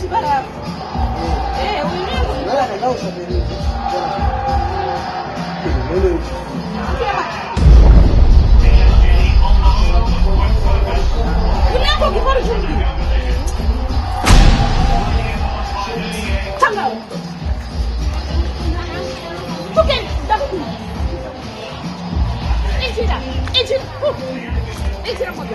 Ibarafu. Uinue Ankogipara. Uriya Ankogipara ujumbi. Tanga. Tugende ndakukunda. Injira, injira. Injira moto.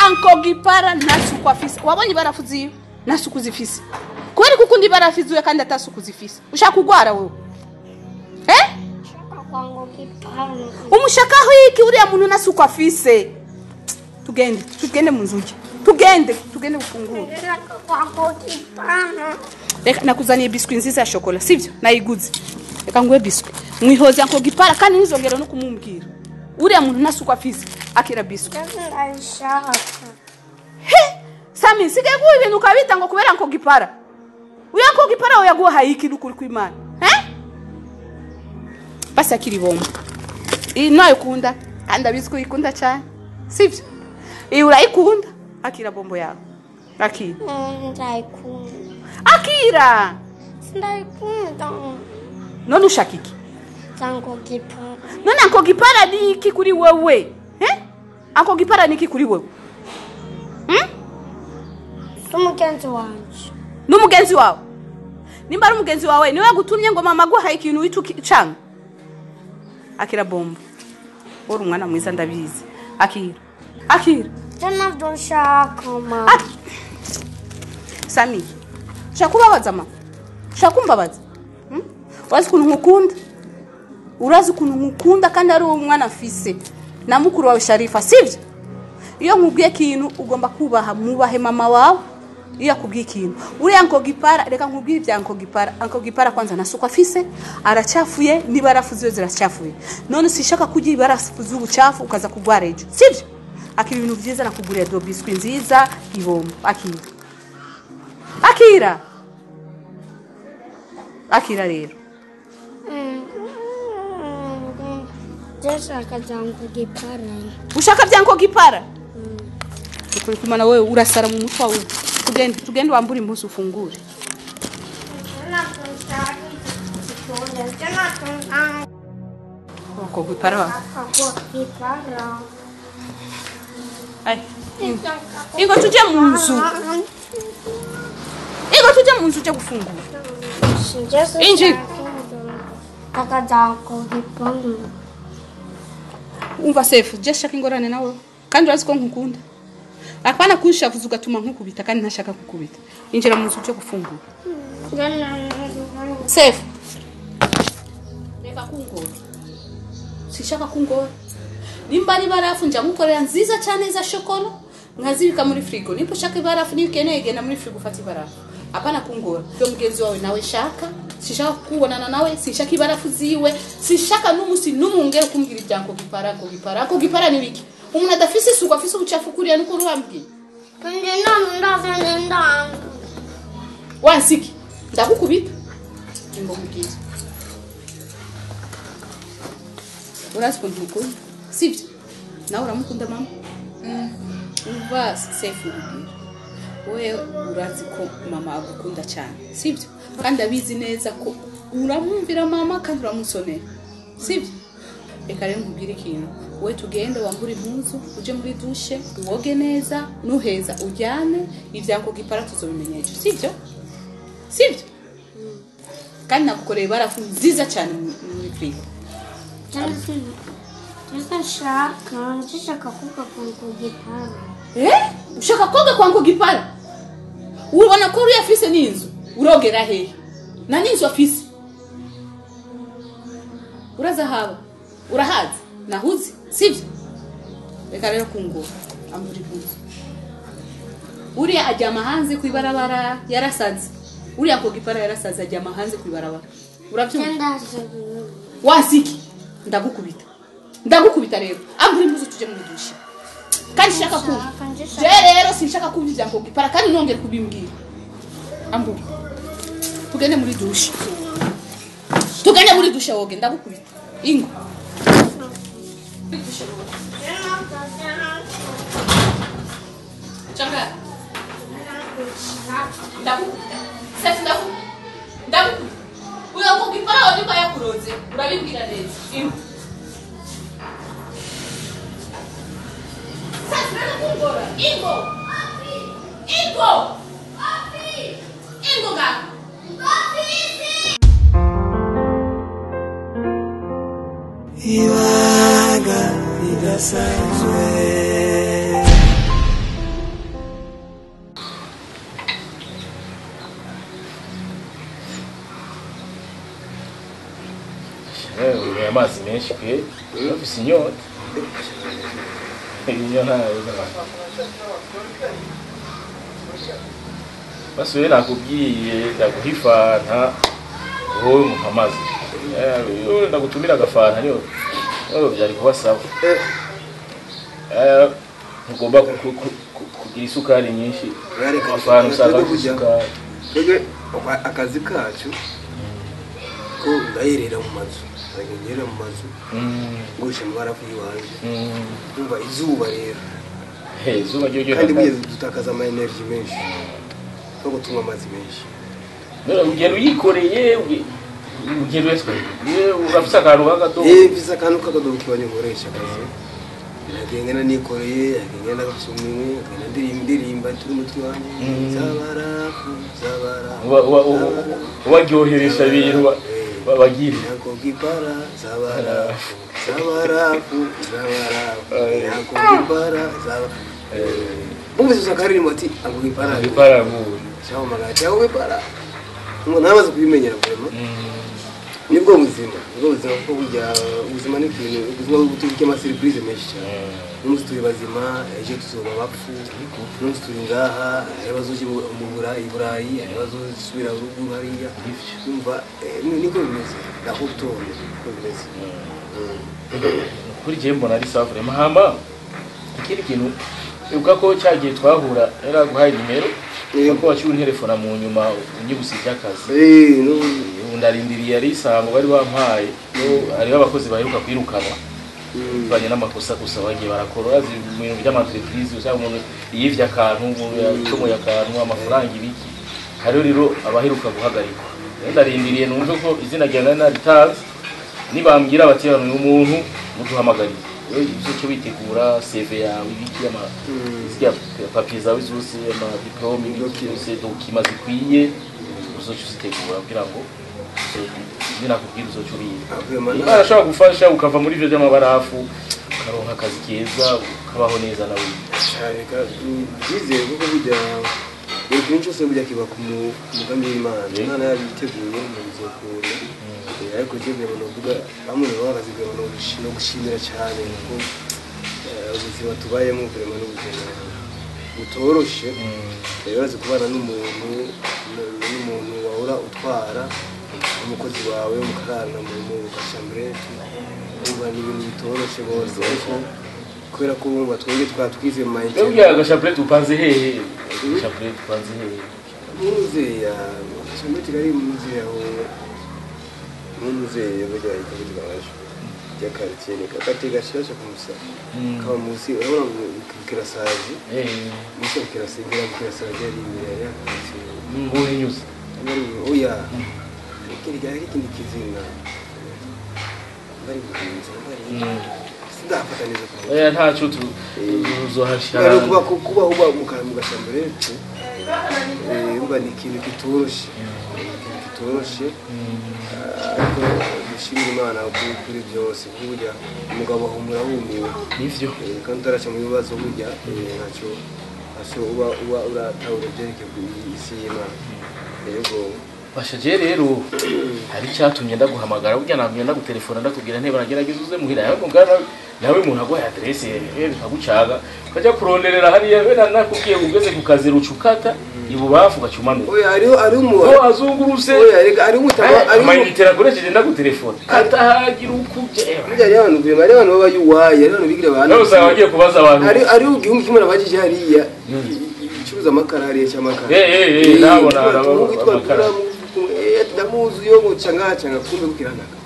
Ankogipara nasuku afise. Wabonye ibarafu ziwe nasuku zifise. Kubera kukundi ibarafu ziwe kandi atasuku zifise. Ushaka kugwara wewe? Umushaka hiki uriya muntu nasuku afise. Tugende, tugende mu nzu. Tugende, tugende ufungure. Reka nakuzaniye biscuit nziza ya chocolat, sivyo? Nayiguze. Reka nguhe biscuit. Mwihoze Ankogipara kandi nizongera no kumumbwira. Uriya muntu nasuku afise. Akira biscuit. He! Sami sige guha ibintu ukabita ngo kubera Ankogipara. Uya Ankogipara oyaguha iki n'ukuri kw'Imana. Basi akiri bombo. Iyi nayo ukunda kandi abizi ko uyikunda cyane. Sivyo? Iyi urayikunda. Akira bombo yawe. Akira. Ndayikunda. Akira. Ndayikunda. None ushaka iki? Ankogipara. None Ankogipara ni iki kuri wewe? Ankogipara ni iki kuri wewe? N'umugenzi wanje. N'umugenzi wawe? Nimba ari umugenzi wawe niwe yagutumye ngo mama aguhaye ikintu wita canga. Akira bombo. Uri umwana mwiza ndabizi. Akira. Akira. Ntabwo nshaka mama. Sami. Ushaka kubabaza mama? Ushaka kumbabaza? Urazi ukuntu nkukunda? Urazi ukuntu nkukunda kandi ari uwo mwana afise. Na mukuru wawe Sharifa, sivyo? Iyo nkubwiye ikintu ugomba kubaha, mubahe mama wawe. Iyo akubwiye ikintu. Uriya Ankogipara, reka nkubwire ibya Ankogipara. Ankogipara kwanza nasuku afise, aracafuye, n'ibarafu ziwe ziracafuye. None sishaka kurya ibarafu z'ubucafu ukaza kugwara ejo. Sivyo? Akira ibintu vyiza nakugurira do biscuit nziza, ibombo. Akira. Akira. Akira rero. Ndashaka bya Ankogipara. Ushaka bya Ankogipara? Ukuri kumana wewe urasara mu mutwe wawe. Tugende, tugende wambure impuzu ufungure. Ankogipara. Ai. Ingo tuje mu nzu. Ingo tuje mu nzu uje gufungura. Injira. Umva sefu, je shaka ingorane nawe. Kandi urazi ko nkukunda. Apana kunshavuza ugatuma nkukubita kandi ntashaka kukubita. Injira mu nzu uje gufungura. Sefu. Reka kungora. Sishaka kungora. Nimba ari barafu nja nkukorera nziza cyane za shokolo nkazibika muri frigo. Nimba ushaka ibarafu niyo ukeneye genda muri frigo ufate ibarafu. Apana kungora. Yo mugenzi wawe nawe shaka. Sishaka kubonana nawe, sishaka ibarafu ziwe, sishaka n'umusi n'umungere kumbwira ibya Ankogipara, Ankogipara. Ankogipara ni biki? Umuntu adafise isuku afise ubucafu kuriya nuko urambwiye. Wansiki, ndakukubita. Ingo mubwire. Urazi ukuntu nkukunda, sivyo? Nawe uramukunda mama? Umva sefu nkubwira. Wewe urazi ko mama agukunda cyane, sivyo? Kandi abizi neza ko uramwumvira mama kandi uramusonera, sivyo? Reka rero nkubwire ikintu. Wewe tugende wambure impuzu, uje muri dushe, woge neza, nuheza ujyane, ibya Ankogipara tuzobimenyesha ejo, sivyo? Sivyo? Kandi nagukoreye ibarafu nziza cyane muri frigo. Ndashaka koga kwa Ankogipara. Ushaka koga kwa Ankogipara? Ubona ko uriya afise n'inzu, urogera hehe? Na n'inzu afise. Uraza haba? Urahazi? Nahuzi, sivyo? Reka rero kungora, ambura impuzu. Uriya aryama hanze kwibarabara yarasaze. Uriya kogipara yarasaze aryama hanze kwibarabara. Uravyumva? Wasiki ndagukubita. Ndagukubita rero. Ambura impuzu tuje mu dushe. Kandi shaka kumva. Je rero sinshaka kumva ivya kogipara kandi nongere kubimbwira. Ambura. Tugende muri dushe. Tugende muri dushe woge ndagukubita. Ingo. Changa. Ndagukubita. Sasa ndagukubita. Ndagukubita. Uyo kogipara wanyumba yakuroze. Urabimbwira neza. Ingo. Ingo! Ingo! Ingo ga! Ibanga ridasanzwe. Amazi menshi pe, ufise inyota. Iyo ntayo basuye nakubwiye ndaguha ifanta wowe muha amazi ndagutumira agafanta niyo byari kuba sawa. Ntugomba kugira isukari nyinshi amafanta usanga afite isukari. Twebwe akazi kacu ko ndayerera mu mazu ndagera mu mazu ngoshe mu barafu yiwanje umva izuba rero izuba ryo kandi bwiye dutakaza ama energy menshi no gutuma amazi menshi. None ugenda uyikoreye ugenda wese urafise akantu k'akadobo. Mfise akantu k'akadobo kiba nkoresha akazi nagenda nikoreye nagenda gusumwe nagenda ndirimba turi mu twanje zabarafu zabarafu ubaryoheresha ibintu bagira nakogipara zabarafu zabarafu zabarafu nakogipara zaba bumvise usakaririmbo ati akogipara agipara mu cyangwa magati akogipara ngo namaze kubimenyera vraiment. Nibwo buzima kuko burya ubuzima ni ikintu ubuzima butubike ama surprise menshi cyane. Umunsi turi bazima ejo tuzoba bapfu, umunsi turi ngaha hari abazoje mu Burayi hari abazosubira ruguru hariya. Umva niko bimeze ndakutonde niko bimeze. Kuri je mbona ari sawa vraiment. Hama ikindi kintu ibuka ko cyagiye twahura yaraguhaye nimero ko waciye unterefona mu nyuma unyibusije akazi. Ndarindiriye ari isango bari bampaye hariho abakozi baheruka kwirukanwa bivanye n'amakosa gusa bagiye barakora urazi mu bintu by'ama-entreprise usanga umuntu yivye akantu umuntu yacomoye akantu amafaranga ibiki. Hariho rero abaheruka guhagarikwa. Ndarindiriye numve ko izina ryawe nari naritazi nibambwira bati uyu muntu muduhamagariye uzoce witegura CV yawe ibiki ama zirya papier zawe zose ama diplome ibiki byose dokima zikwiye uzoce uzitegura kugira ngo ninakubwira uzoce ubiga. Imana ashobora gufasha ukava muri ivyo by'amabarafu ukaronka akazi keza ukabaho neza nawe. Byizeye kuko burya buri kintu cyose burya kiba ku mugambi w'Imana. Imana yabiteguye mu bizokunda. Ariko je vraiment novuga bamwe bakazi vraiment no gushimira cyane kuko ubuzima tubayemo vraiment n'ubuzima butoroshe. Rero urazi kubana n'umuntu wahora utwara umukozi wawe mukararana mu gashambrete umva ni ibintu bitoroshe rwose ariko kubera ko urumva twebwe twatwize mu mayinite. Mbega agashambrete upanze hehe? Agashambrete upanze hehe? Muzeya agashambrete kari muzeya aho muzeya burya ikabuze gaje rya quartier ni kakati gashasha kumusa kaba musi urabona kirasazi musi kirasazi kirasazi ari imbere ya quartier mbuhinyuza oya ikindi gari ikindi kizina bari guhinza bari sindafata neza ko ntacyo tuzohashira kuba kuba uba mu gashambrete umva ni ikintu kitoroshe kitoroshe ariko gushimira Imana kuri byose burya umugabo ahumura wumiwe nivyo kandi utaraca mu bibazo burya ntacyo uba uba uratahura byerekeye ku isi y'Imana. Yego Basha je rero hari cyatumye ndaguhamagara burya nagumye ndagutelefona ndakubwira ntebe nagerageza uze muhira yawe mugana nawe umuntu aguhaye adresse bikagucaga ukajya kuronderera hariya we nakubwiye ugeze ku kazi rucukata ibubafu ugacumanuka. Oya ari umu ko azunguruse. Oya rega ari umutama ari amayinite nakoresheje ndagutelefona katahagira ukubye. Burya hariho abantu vraiment, hariho abantu baba yuwaye, hariho abantu bigira abantu. Nawe usanga bagiye kubaza abantu. Ari igihumbi kimwe nabajije hariya icuruza amakara hariya cy'amakara. Nabona witwa amakara. Ndamuzi yo ngo canga canga kumbe kukiranaka.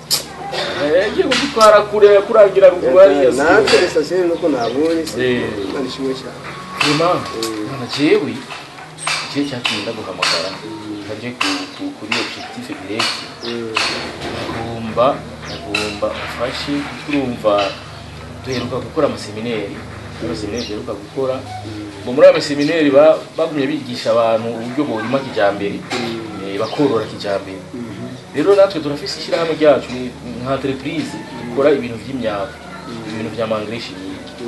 Ngiye kugutwara kure kurangira ruguru hariya. Natwe sasere nuko nabonye Imana ishimwe cyane. Vraiment none jewe je cyatumye ndaguhamagara nkaje kuri objectif direct. Ngomba ufashe kurumva duheruka gukora amasemineri duheruka gukora. Muri ayo masemineri bagumye bigisha abantu uburyo borima kijambere, bakorora kijambere. Rero natwe turafise ishyirahamwe ryacu nka entreprise dukora ibintu vy'imyavu, ibintu vya engrais chimique.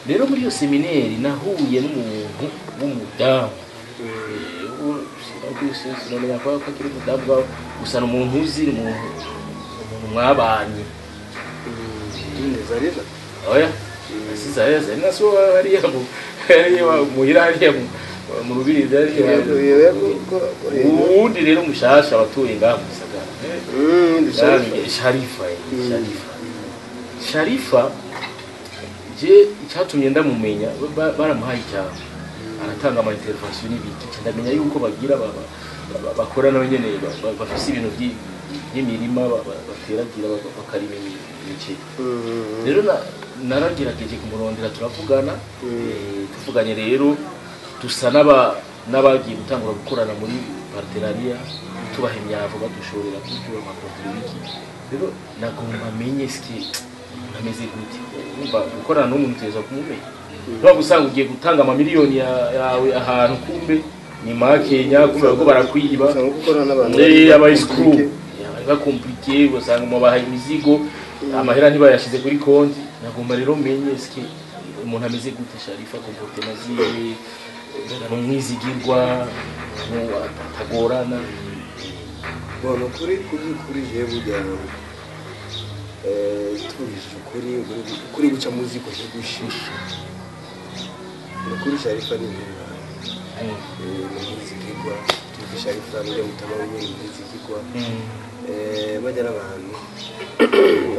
Rero muri iyo semineri nahuye n'umuntu w'umudamu. Sinamenya ko akiri umudamu gusa ni umuntu uzi, ni umuntu mwabanye. Zarina? Oya, si Zarina, Zarina si hariya muhira hariya mu Rubirizi hariya. Uwundi rero mushasha abatuye ngaha mu gisagara. Sharifa. Sharifa je icyatumye ndamumenya baramuhaye ijambo aratanga ama intervention n'ibiki, ndamenya yuko bagira bakora nabo nyene bafise ibintu by'imirima bateragira bakarima imiceri. Rero naragerageje kumurondera turavugana, tuvuganye rero dusa n'abagiye gutangura gukorana muri partenariat tubaha imyavu badushorera gutyo amakontribiki. Rero nagomba menye ski ameze gute, urumva gukorana n'umuntu uteza kumumenya. Ntabwo usanga ugiye gutanga amamiliyoni yawe ahantu kumbe ni makenya kumbe bako barakwiba. Usanga gukorana n'abantu aba escrow bakompliqué, usanga mubaha imizigo amahera ntibayashize kuri konti. Nagomba rero menye ski umuntu ameze gute, Sharifa comportement ziwe, umwizigirwa atagorana. Bona kuri kuri je burya tubije ukuri guca muziko cyo gushisha. Kuri Sharifa ni umwizigirwa, tuzi Sharifa ni mutama w'umwizigirwa. Bajya n'abantu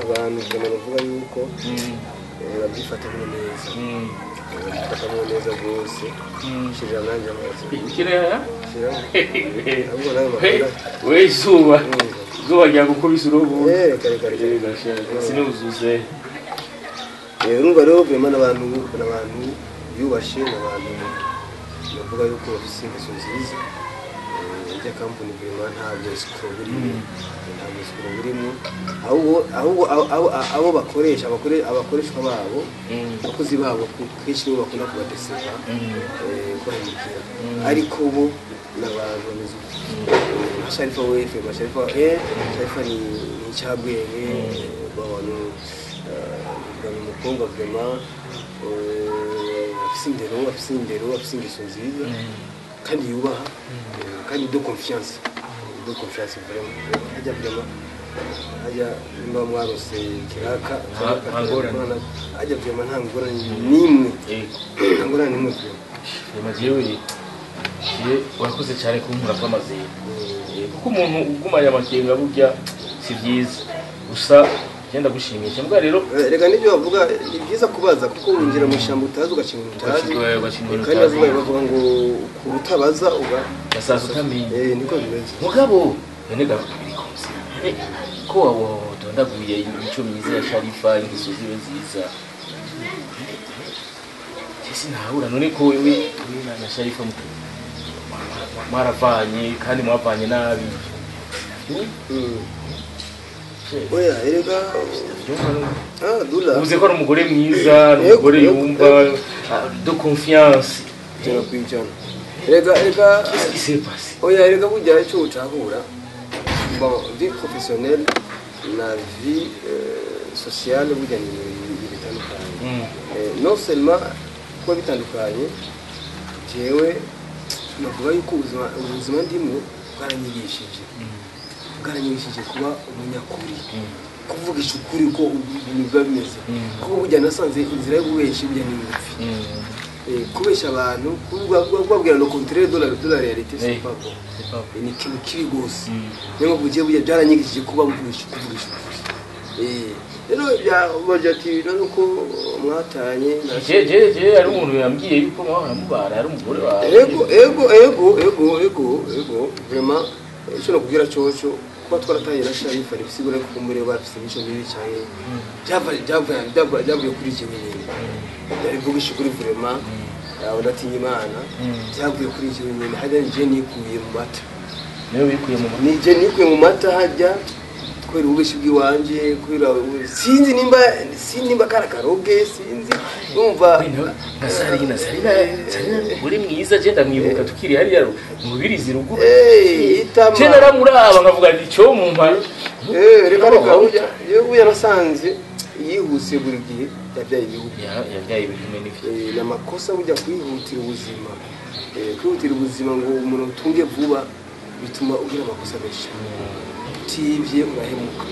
abantu bavuga yuko babyifatamo neza. Babyifatamo neza rwose. Shirira nanjye amazi. Ikirere? Shirira. Ahubwo nawe makara. We izuba. Izuba ryagukubise urubu. Kare kare. Sinuzuze. Urumva rero vraiment n'abantu yubashe, n'abantu bavuga yuko bafise ingeso nziza. Ijya company vraiment ntabwo escrow burimo. Ntabwo escrow burimo. Ahubwo abo bakoresha abakoreshwa babo, abakozi babo kenshi nibo bakunda kubadeseva, kubahemukira. Ariko bo n'abantu bameze uko. Sharifa wefe, Sharifa Sharifa ni icyabwenge, abantu ni umukobwa vraiment afise indero, afise ingeso nziza kandi yubaha, kandi de confiance vraiment. Hajya vraiment hajya nimba mwarose kiraka hajya vraiment nta ngorane n'imwe, nta ngorane n'imwe vraiment. Jewe urakoze cyane kunkura kw'amazina, kuko umuntu ugumanya amakenga burya si byiza. Gusa genda gushimiye cyangwa rero rega nibyo bavuga ni byiza kubaza, kuko winjira mu ishyamba utazi ugakinga utazi, kandi bavuga ngo kurutabaza uga basaza utamenye. Niko bimeze mugabo none biri konse ko wabondaguye imico myiza ya Sharifa, ingeso ziwe nziza. Sinahura none ko wewe na Sharifa mwaravanye kandi mwavanye nabi. Oya erega dula uvuze ko ari umugore mwiza, umugore yumva de confiance cyane kwijana. Erega qu'est-ce qui s'est passé? Oya erega burya icyo ucahura, bon vie professionnelle na vie sociale burya ni ibintu bitandukanye. Non seulement kuba bitandukanye, jewe navuga yuko ubuzima ndimo Bwaranyigishije. Bwaranyigishije kuba umunyakuri. Kuvugisha ukuri ko ibintu biba bimeze. Kuko burya nasanze inzira y'ububeshi burya ni ngufi. Kubesha abantu, kubabwira le contraire de la réalité, c'est pas bon. Ni ikintu kibi gose. Niyo mpamvu ugiye burya byaranyigishije kuba mvugisha kuvugisha ukuri. Rero byabaje ati nuko mwatanye je ari umuntu yambwiye yuko mwahora mubara ari umugore wawe. Ego vraiment icyo nakubwira cyoco kuba twaratanye na Sharifa bisigura ko kumure bafise imico mibi cyane byavuye kuri jewe nyine. Ndabivugisha ukuri vraiment ndatinya Imana byavuye kuri jewe nyine hajya nije nikuye mu mata. Niyo bikuye mu mata. Nije nikuye mu mata hajya kubera ububeshi bw'iwanje kubera sinzi nimba karakaroge sinzi numva na Sarina uri mwiza je ndamwibuka tukiri hariya mu birizi ruguru itama je naramuraba nkavuga nti cyo mumpa reka burya nasanze yihuse buri gihe yabyaye ibihugu yabyaye ibihugu n'ivyo na makosa burya kwihutira ubuzima kwihutira ubuzima ngo umuntu utunge vuba bituma ugira amakosa menshi tibye urahemuka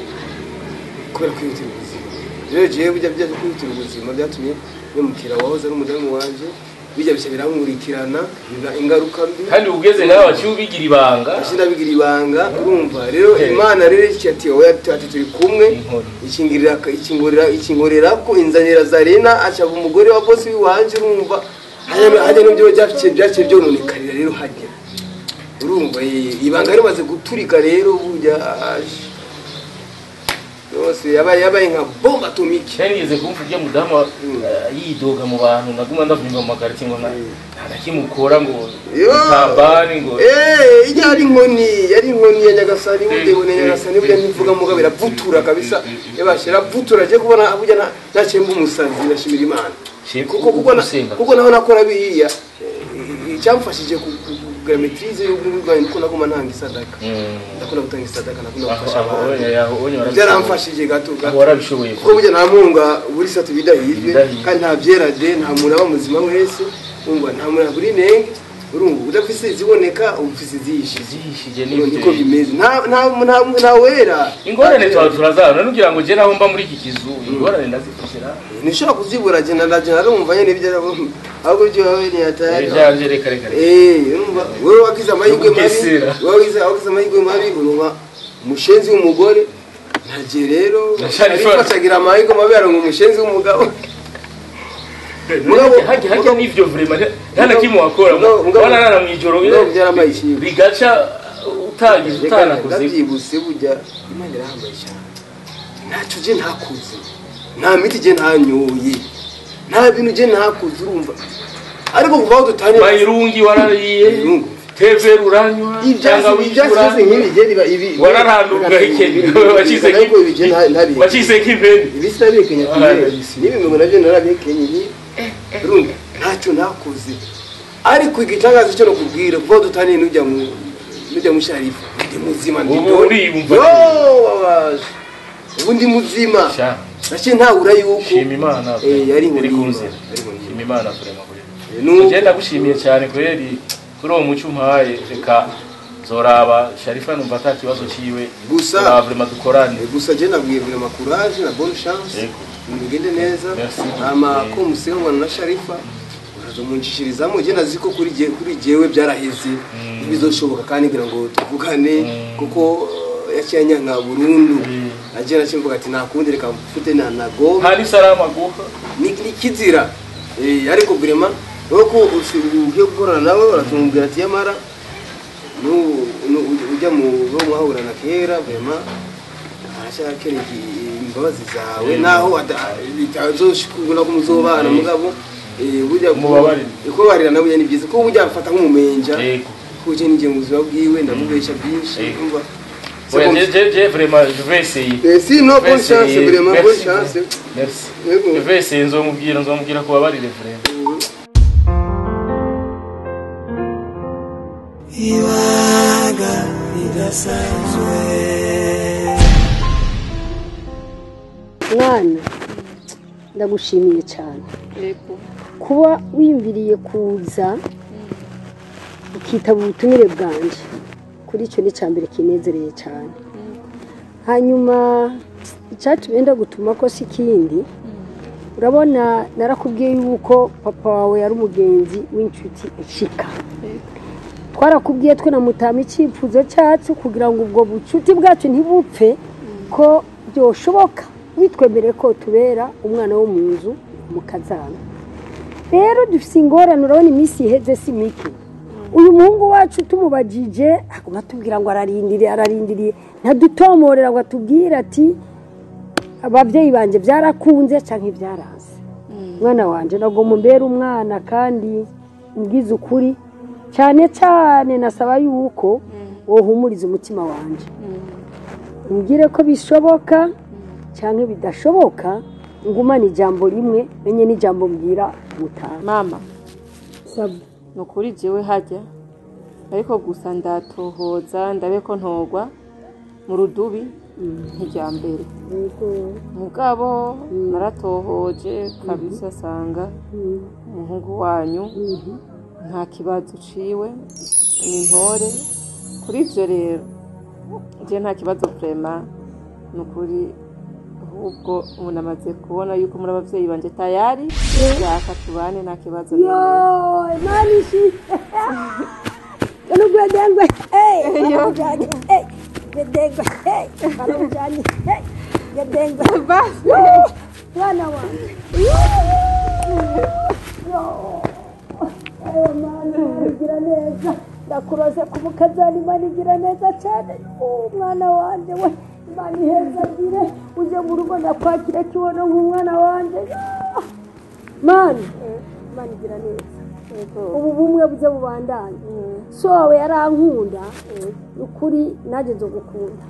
kubera kwihutira ubuzima. Rero jewe burya byaje kwihutira ubuzima byatumye memukira wahoze ari umudamu wanje bijya bisha birankurikirana biba ingaruka mbi kandi ugeze nawe waciye ubigira ibanga sinabigira ibanga urumva rero Imana rero ati oya ati turi kumwe ikingorera ko inzanira Zarina acaba umugore wa boss wanje urumva hajya n'ibyo byaciye byononekarira rero hajya urumva ibanga rimaze guturika rero burya yose yabaye nka bomba atomike. Nigeze kumva ujya mudamu yidoga mu bantu naguma ndavuga mu makariti ngo ntakimukora ngo tabani ngo yari inkoni ya Nyagasani burya Nyagasani burya ntivuga mugabo iravutura kabisa yabashira vutura je kubona burya nacemba umusazi ndashimira Imana kuko naho nakora bihiya icyamfashije kugira maîtrise y'ubwenge nuko naguma ntanga isadaka. Ndakunda gutanga isadaka nakunda gufasha abantu. Byaramfashije gato gato. Warabishoboye. Kuko burya nta munga buri satu bidahirwe kandi nta byerade nta muntu aba muzima wese umva nta muntu buri nenge urumva udafise iziboneka ufise izihishije niko bimeze nta wera ingorane turazana nugira ngo je naho mba muri iki kizu ingorane ndazifishira nishobora kuzibura je narumva nyene ibyo ahubwo byo wawe ni atari byanje reka urumva wewe wagize amahirwe mabi wewe wagize amahirwe mabi urumva umushenzi w'umugore ntaje rero ariko acagira amahirwe mabi aronka umushenzi w'umugabo. Hajya n'ivyo vraiment nta kimwe wakora wanarara mwijoro bigaca utagize utanakoze ndabyibuse burya Imana irahambaye cyane ntacyo je ntakuze nta miti je ntanyoye nta bintu je ntakuze urumva ariko kuva aho dutanye bayirungi warariye tevera uranywa cyangwa ibyasi nk'ibi je biba ibi wararanduka ikeni wacize k'ipeni ibi sinabikenya n'ibi nabyo narabikenye ni urumva ntacyo nakoze ariko igitangaza cyo nokubwira kuva dutaniye nujya mu Sharifa ndi muzima ndi ubu ndi muzima naciye ntahura yuko shima Imana yari iri kunzira shima Imana kurema kuri ngenda gushimiye cyane kweri kuri uwo muco umpaye reka zoraba Sharifa numva ata kibazo ciwe gusa vraiment dukorane gusa je nabwiye vraiment courage na bonne chance mugende neza ama ko musengwa na Sharifa urazomuncishirizamo je naziko kuri jewe byaraheze bizoshoboka kandi ngira ngo tuvugane kuko yaciye nka burundu aje nacimvuga ati nakundi reka mfute na nago hari salama guha ni kizira ariko vraiment nuko ugiye gukorana nawe uratumubwira ati yamara ujya mu bo mwahurana kera vraiment arashaka imbabazi zawe naho bitazoshikubona ko muzobana mugabo burya kubabarira nawe ni byiza ko burya mfata nk'umumenja kuko je ninjye mu buzima bwiwe ndamubesha byinshi umva. Ouais, vraiment, je vais essayer. Si, non, bonne chance, vraiment, bonne chance. Merci. Je vais essayer, nzomubwira kubabarire vraiment. Ibanga ridasanzwe. Mwana, ndagushimiye cyane. Kuba wiyumviriye kuza ukitaba ubutumire bwanje. Kuri icyo ni icya mbere kinezereye cyane. Hanyuma icyatumye ndagutuma ko si ikindi, urabona narakubwiye yuko papa wawe yari umugenzi w'inshuti nshika. Twarakubwiye twe na Mutama icyifuzo cyacu kugira ngo ubwo bucuti bwacu ntibupfe, ko byoshoboka witwemere ko tubera umwana wo mu nzu mukazana. Rero dufite ingorane, urabona iminsi iheze si mike. Uyu muhungu wacu tumubajije aguma atubwira ngo ararindiriye ararindiriye, ntadutomorera ngo atubwire ati ababyeyi banje byarakunze canke byaranze. Mwana wanje nagomba mumbere umwana kandi mbwize ukuri, cyane cyane nasaba yuko wohumuriza umutima wanje, umbwire ko bishoboka canke bidashoboka, ngumane ijambo rimwe menye n'ijambo mbwira Mutama. Mama, Sabu nukuri jewe hajya ariko gusa ndatohoza ndabe ko ntogwa mu rudubi nk'ijyambere. Mugabo naratohoje kabisa sanga umuhungu wanyu nta kibazo ciwe, ni intore. Kuri ivyo rero je nta kibazo vraiment, nukuri ahubwo umuntu amaze kubona yuko muri abavyeyi banje tayari yaka tubane nta kibazo. Yo manishi kanugwedengwe eh yo eh gedengwe eh kanujani eh gedengwe basi mwana wanje. Yo ayo mana igira neza, ndakuroze kumukazana, Imana igira neza cyane. Umwana wanje we, Imana ihezagire, uje mu rugo ndakwakira kibono nk'umwana wanje. Mana, Imana igira neza. Ubu bumwe buze bubandanye. So wawe yarankunda, ukuri naje nzogukunda.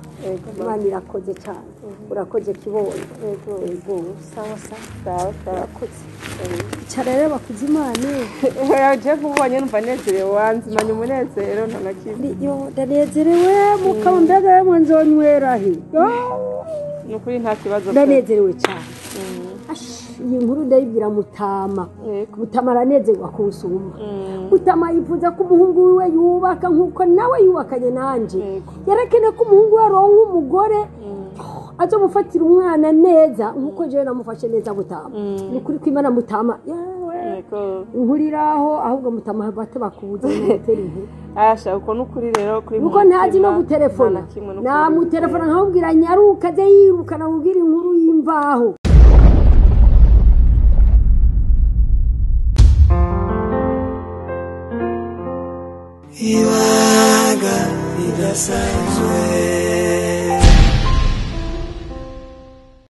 Imana irakoze cyane. Urakoze kibono. Yego. Sawa sawa. Urakoze. Icara rero bakuze Imana. Je nkubonye numva nezerewe, wanzimanye umunezero nta na kimwe. Yo ndanezerewe mukaba mbega yemwe nzonywera he. Nukuri nta kibazo. Ndanezerewe cyane. Iyi nkuru ndayibwira Mutama. Mutama aranezerwa kunsumba. Mutama yifuza ko umuhungu wiwe yubaka nkuko nawe yubakanye nanje. Yarakene ko umuhungu we aronka umugore azomufatira umwana neza nkuko jewe namufashe neza Mutama. Nukuri ko Imana Mutama inkuriraho ahubwo Mutama bate bakubuze gutera inkuru. Asha uko nukuri rero kuri nuko ntazi no gutelefona, namutelefona nkamubwira nyaruka ze yiruka namubwira inkuru y'imvaho. Ibanga ridasanzwe.